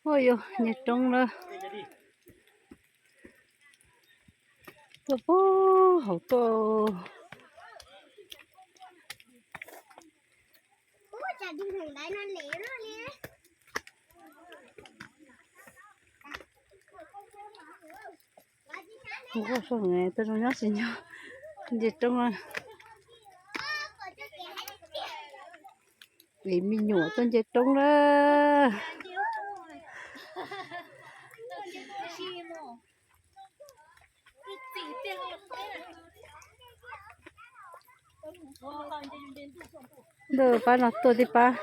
Ua yog ncej roob lawm. Tuaj puag hauv tuaj. Tuaj zoo nyob tsis nyob nce roob na. Vim me nyuam tuaj nce roob na. Ntuj, pab no tuaj tib pab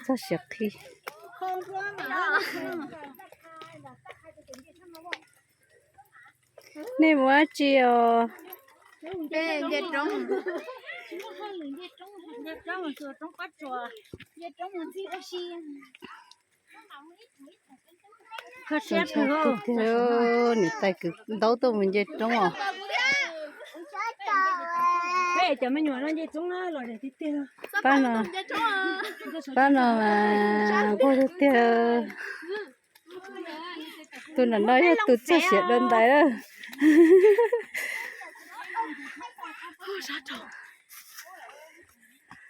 txog siav qhi. Nej mus dab tsi os? Niam tais kwv ntaub tuaj mus nce roob os. Pab no, pab no mas nquag tiag tiag. Tus nram no yog tus txog siav dua ntais lawm.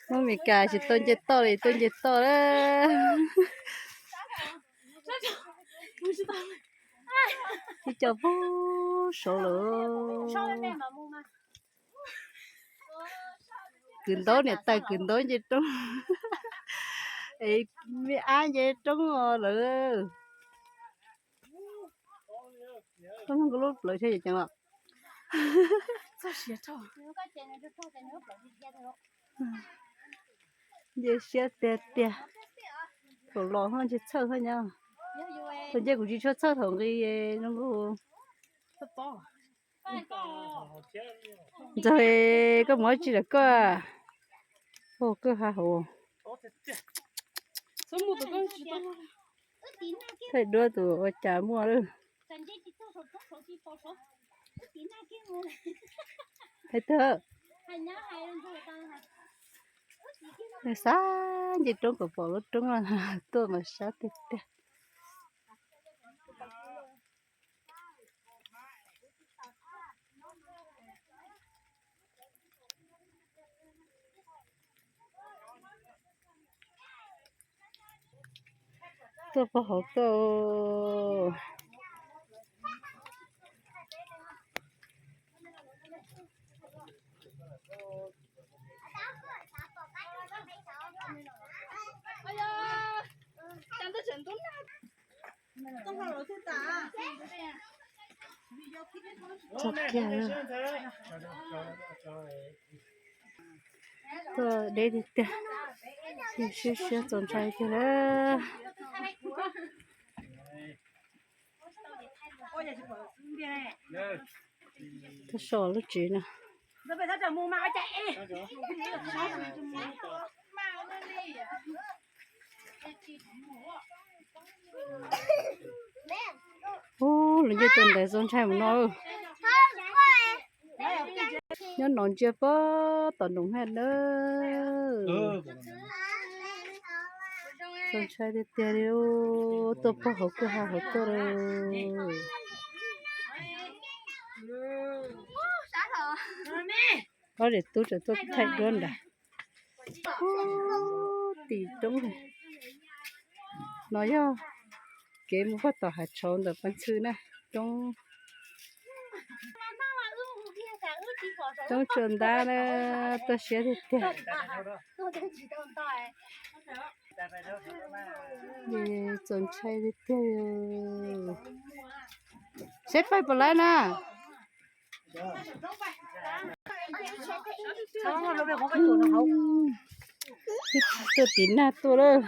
Muab Mes Kas tsis tau nce toj li, tuaj nce toj lawm. Ib co puag saud lawm. Kwv ntaub, niam tais kwv ntaub nce roob. Es me ab nce roob lawm. Koj muab kuv lub plawv thiab ceev os. Nce siab tiag tiag. Thaum los ho tsis txhawj thiab nyab. Thaum nce kuv tsis tshua txhawj thaum nqis zoo nkaus. Ntxawg, koj mus dab tsi lawm koj? Ua koj ha hauv. Thaij duab tus ua cas muaj lawm. Hais tias, nej xav nce roob kom pom lub roob tuaj mas sab tiag tiag. Tuaj puag hauv tuaj. Txog kiag lawm. Tuaj deb tiag tiag. Siab siab txaus ntshai tiag lawm. Tuaj so lub tsev no. Ub, lawv nce tuaj ntawd txaus ntshai mus no. Nyob no ntsia puag tom nroog haj nawb. Txaus ntshai tiag tiag li, tuaj puag hauv kwj ha hauv tuaj lawm. Ob niam tub tseem tuaj thaij duab nrad. Ub, tim roob no yog kev mus puag tom hav tshauv ntawm Paj Ntxhw na. Roob, roob tsua ntab na, tuaj siab tiag tiag. Txaus ntshai tiag tiag. Saib pais puas laib na. Tuaj tim nag tuaj lawm.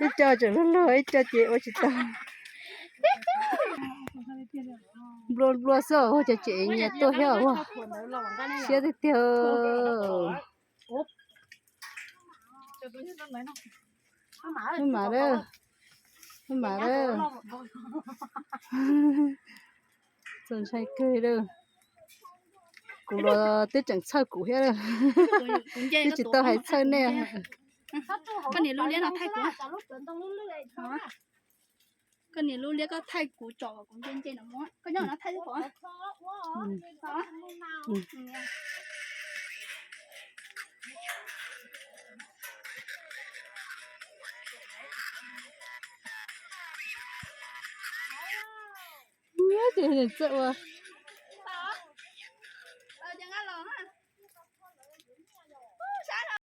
Ib co tseem luag luag, ib co ces ua tsis tau. Nplua nplua xwb, ua cov ces nyias tuaj thiab ua. Siab tiag tiag. Maj mam lawm, maj mam lawm. Txaus ntshai kawg lawm. Kuv los twb tseem txhawj kuv thiab, twb tsis tau hais txhawj nej. Koj niam lub liab no thaij kuv. Koj niam lub liab koj thaij kuv tsom kom kuv nce nce no muab. Koj nyob no thaij kuv. Txawj ua.